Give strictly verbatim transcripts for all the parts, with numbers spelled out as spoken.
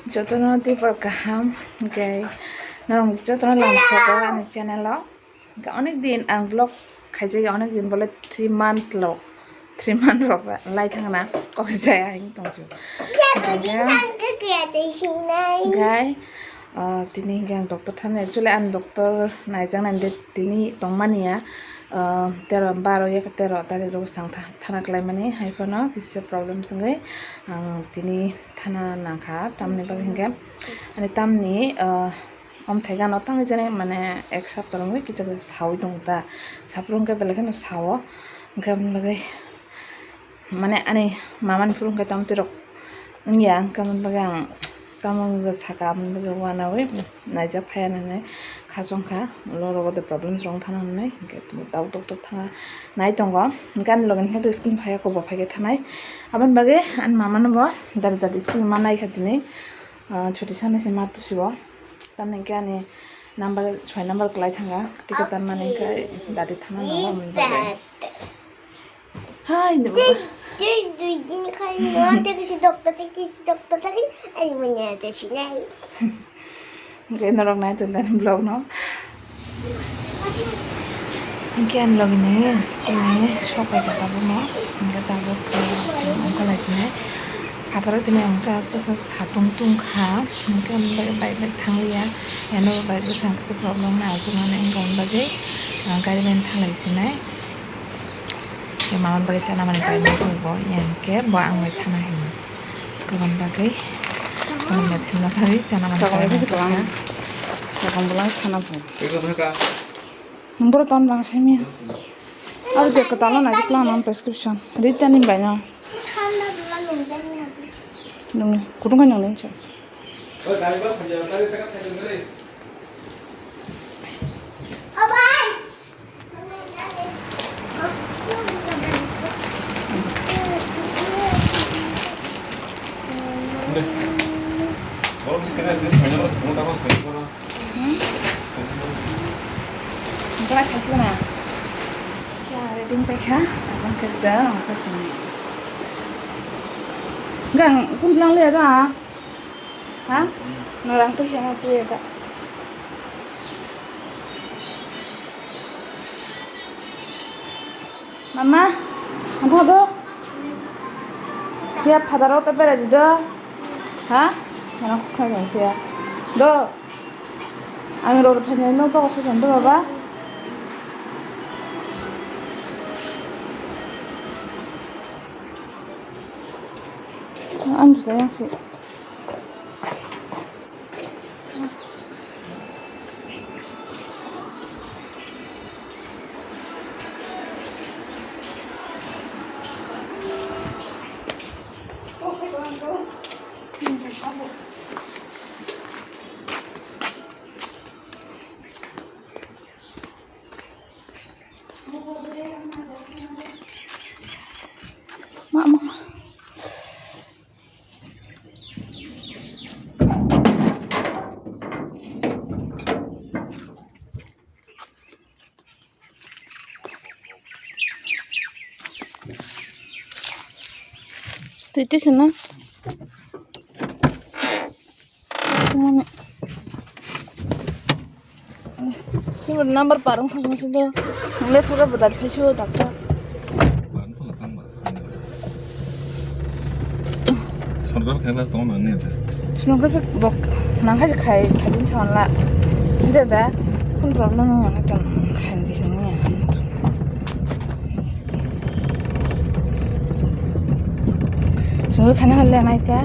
Jotono tei borok kaham, hwnkhe norok jotono lamsoko ani channel o. Hwnkhe onek din ang vlog khaijak, onek din bole three month lo, three month rok lai thangna kok jaya hing tongsu. Hwnkhe, ah, tini hwnkhe ang doctor thani, actually ang doctor naijaknani de tini tongmani ya, ah, tero, baro ya tero tarik rok swkang tha-, thana khlaimani, hai phano kisa problem swngwi ang tini thana nangkha, tamni bagwi hwnkhe, ani tamni, ah, omthai gano tangwi jani mane ek sapta romwi kichak sawi tongo ta, saphuru hwnkhe belai kheno sao, hwnkhe aboni bagwi mane ani mamani phuru hwnkhe tamtwi rok wngya, hwnkhe aboni bagwi ang tamo wngwi saka, aboni bagwi uanaui naijak phaiya hinwi khachongkha, ulo rogo de problems rok thana hinwi, hwnkhe tabuk doctor thana nai tongo, hwnkhe ani loge hwnkhe school ni phaiya, kokbo phaikhe thanai, aboni bagwi ani mamano bo dari dari school ma naikha tini. Ah, chuti sanai se ma tusigo. Tamni hwnkhe ani number, soi number kwlai thanga. Ticket tanmani hwnkhe dati thangna nango, aboni bagwi. Hai, ni baba. Tei, tei dui din khai no, tei kisi doctor, tei kisi doctor thangwi, ani manya jasinai. Hwnkhe norok nai tongdi ani vlog no. Hwnkhe ani logi ni school ni sok bai khe tabukno, hwnkhe tabuk khe chwng ongkha lai sinai. Phataro tini ang khe aswk khe satung tungkha, hwnkhe bike bai thang liya, ano bike bwkhang kisa problem wngkha, aswk mani wngkha, aboni bagwi gari bai thang lai sinai. Hwnkhe mama bagwi chana mani paimani tongo, hwnkhe bo ang bai thana hinwi. Kwbang bagwi, kwbang bagwi thangna bagwi chana mani Kwbang bagwi paimani kwbang. Tongkha. Kwbang bwla thana pho. Nwng borok ton bang simi. Abo je kwtal no nai kla nang prescription. Ri tani bai no. Nungni kutung kai nungni cha. Black kasih na. Kya reading pekha, abang kesa, abang kesa ni. Gang, kun lang le da. Ha? Norang tu siapa tu ya, Kak? Mama, apa tu? Dia pada rota pada di do. Ha? Mana aku kaya dia. Do. Ami rota pada no to kosong do, Baba. Ang juta yang si. Ma, ma, ma. Twi twi kheno. Mane. Number parang thang thang do. Nang le pura bodar phaisu doctor. Sonography khaina tong nang ni ata. Sonography bok nang khai khai khai din chon la. Ida da. Kun problem nang nang tong khai di sini ya. Sonography khaina hal le nai ta.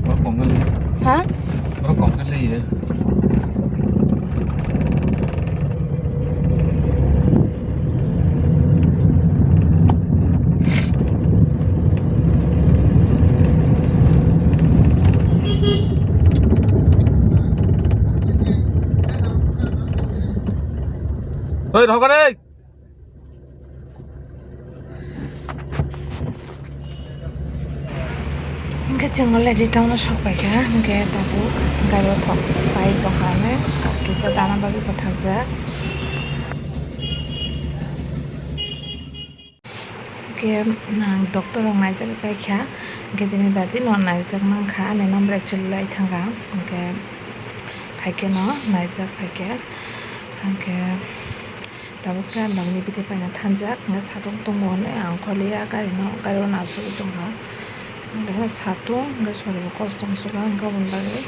Oro kong kali. Ha? Oro kong kali ya. Oi, rokare! Hingke chwng already town o sok paikha, hingke tabuk gari o thok pai tongkha, hingke kisa dana bagwi bwthakjak. Hingke Ang doctor rok naijak paikha, hwnkhe tini dati no naijak mankha, ani number actually lai thangkha, hwnkhe phaikhe no naijak phaikhe, hwnkhe tabuk khe ang bagwi bithi paina thanjak, hwnkhe satung tongo hinwi ang koliya gari no, gari o no asugwi tongkha, hwnkhe satung hwnkhe sori bo kosto wng sukha, hwnkhe aboni bagwi.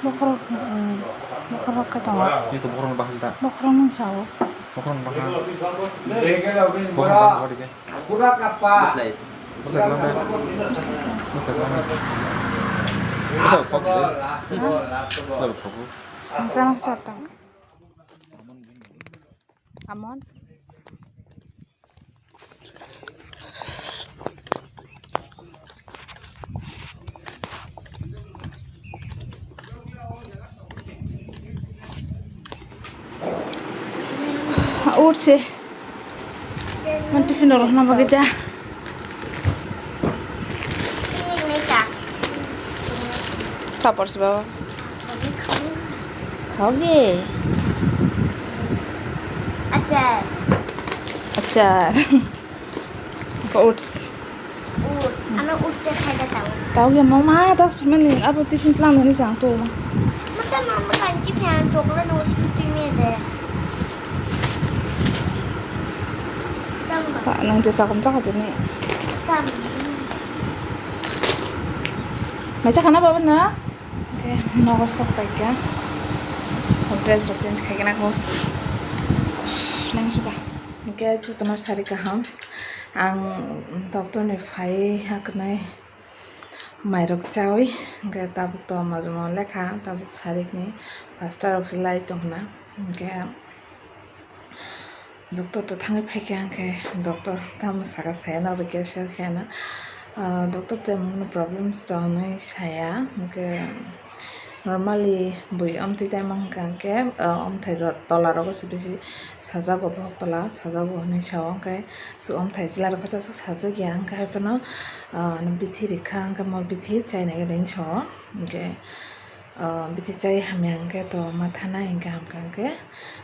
Bokhorok, mm, bokhorok khe tongo. Iko bokhorok bahai da. Bokhorok nung sao. Bokhorok bahai. Bokhorok bahai dikhe. Bwslai. Bwslai kwlangkha. Bwslai kwlangkha. Bwslai thok. Bwslai thok. Jana sa tang. Amon. Uth se. Ang tiffin rok hwnna bagwi da. Papor se baba. Khao ge. Achar. Achar. Oats. Oats. Ano oats se khai da tao. Tao ya mama, das pemani abo tiffin plan ni sang tu. Mata mama kan ki phan chocolate no sing tu me de. Tang ba. Pa nang je sakom chaka de ni. Tang. Mai chaka na baba na? Oke, nogo sok paikha. Dress rok change khaikhe nangkho. Nang suka. Oke, chu tomar sari kaham. Ang doctor ni phai haknai mairok chawi. Oke, tabuk to majmo lekha, tabuk sarikni pasta rok se lai tongna. Oke, Doctor to thangwi phaikha, hwnkhe doctor tamo saka saya, norok khe sir khe na, ah, doctor to emon problems tonwi saya, hwnkhe normally bui omtwi taima hwnkha hwnkhe, ah, omthai do-, tola rogo se bisi sajago, bohok tola sajago hinwi sao, hwnkhe se omthai chwla rok khe sajak ya, hwnkhe hai phano, ah, bithi rikha, hwnkhe mo bithi chaina gede hinwi sao, hwnkhe. Ah, bithi chai hamya hwnkhe to ma thana hwnkhe hamkha hwnkhe,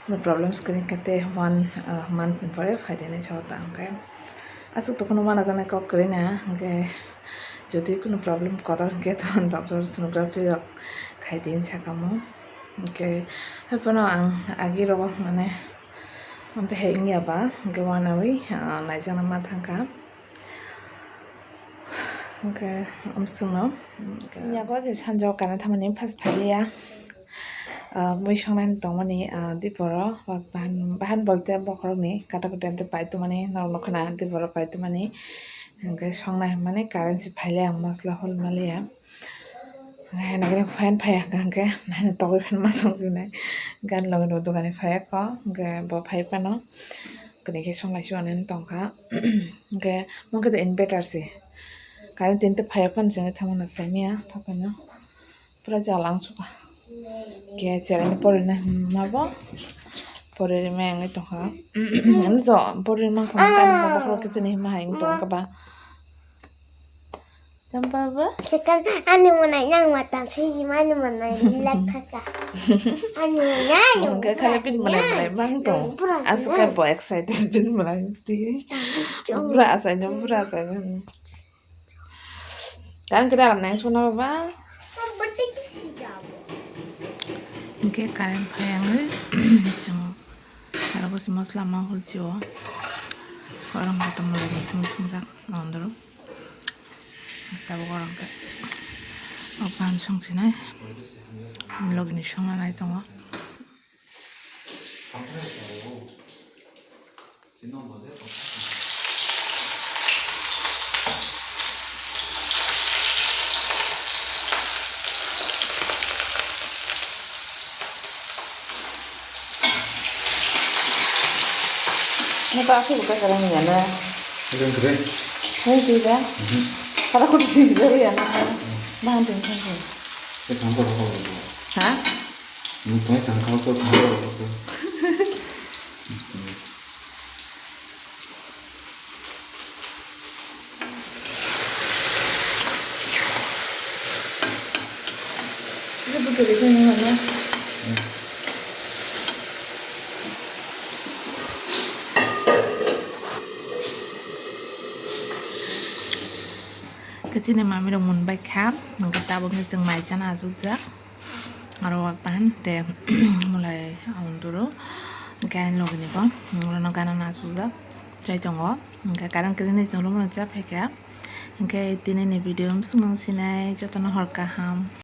kunu problems kwrwi hwnkhe tei one, ah, month ni pore phai de hinwi sao ta hwnkhe. Aswk to kunu manajaknai kok kwrwi na hwnkhe, jodi kunu problem kotor hwnkhe to doctor sonography rok khai di hinwi sakha mo. Hwnkhe hai phano ang agi rogo mane amtwi hai wngya ba hwnkhe uanaui, ah, naijakna ma thangkha. Hwnkhe, amswkno, hwnkhe yago je sanjao kana thangmani phas phailiya. Ah, mui songnani tongmani, ah, diporo, wak bahan, bahan bolte bokhorokni kata kata pai tongmani, norok nukha na diporo pai tongmani. Hwnkhe songnai hwnmani current se phailiya, ang mosla hol maliya. Hwnkhe haino fan phaiya hwnkhe, haino togwi phan ma song sinai. Gan logi no dogani phaiya kho, hwnkhe bo phai phano. Kwnwi khe songlai se hwnwi tongkha. Hwnkhe mokhe to inverter se. Current tini to phaiya phano chwngwi thangmano saimanya, thaphano pura jala wngsukha. Khe cherani porina hwnma bo pori rimani wngwi tongkha. Ani to pori mankha, bokhorok kisa ni hwnma hai wngwi tongkha ba. Tamo baba? Sekarang ani mwnai nang matang siji mani mwnai lek thaka. Ani mwnai ani. Hwnkhe khali bini mwnai mwnai mang tong. Aswk khe bo excited bini mwnai twi. Pura asaino, pura asaino. Kan kida ram nang sona baba. Hwnkhe current phaiya wngwi chwng sara bosi mosla ma hulchio. Korang kotor mwnai mui swngjak nondro. Tabuk oro hwnkhe o pan songsinai, logini songna nai tongo. Nata aswk bai kwrwng ya na? Kwrwng kwrwng. Hai twi ba? Mhm. Kata khuti sing kwrwng ya na? Bahan tong thang ko. Te thang ko thang ko. Ha? Ni pai thang ko to thang ko to. Ini betul itu ni mana? Khe chini mami rok mun bai kha, hwnkhe tabuk ni chwng mai chana achukjak. Aro wak pan te mulai aunduru, hwnkhe ani logi ni bo, oro no gana na achukjak, chai tongo, hwnkhe current kwrwi ni chwng room no cha phaikha, hwnkhe tini ni video bwswk nung sinai jotono hor kaham.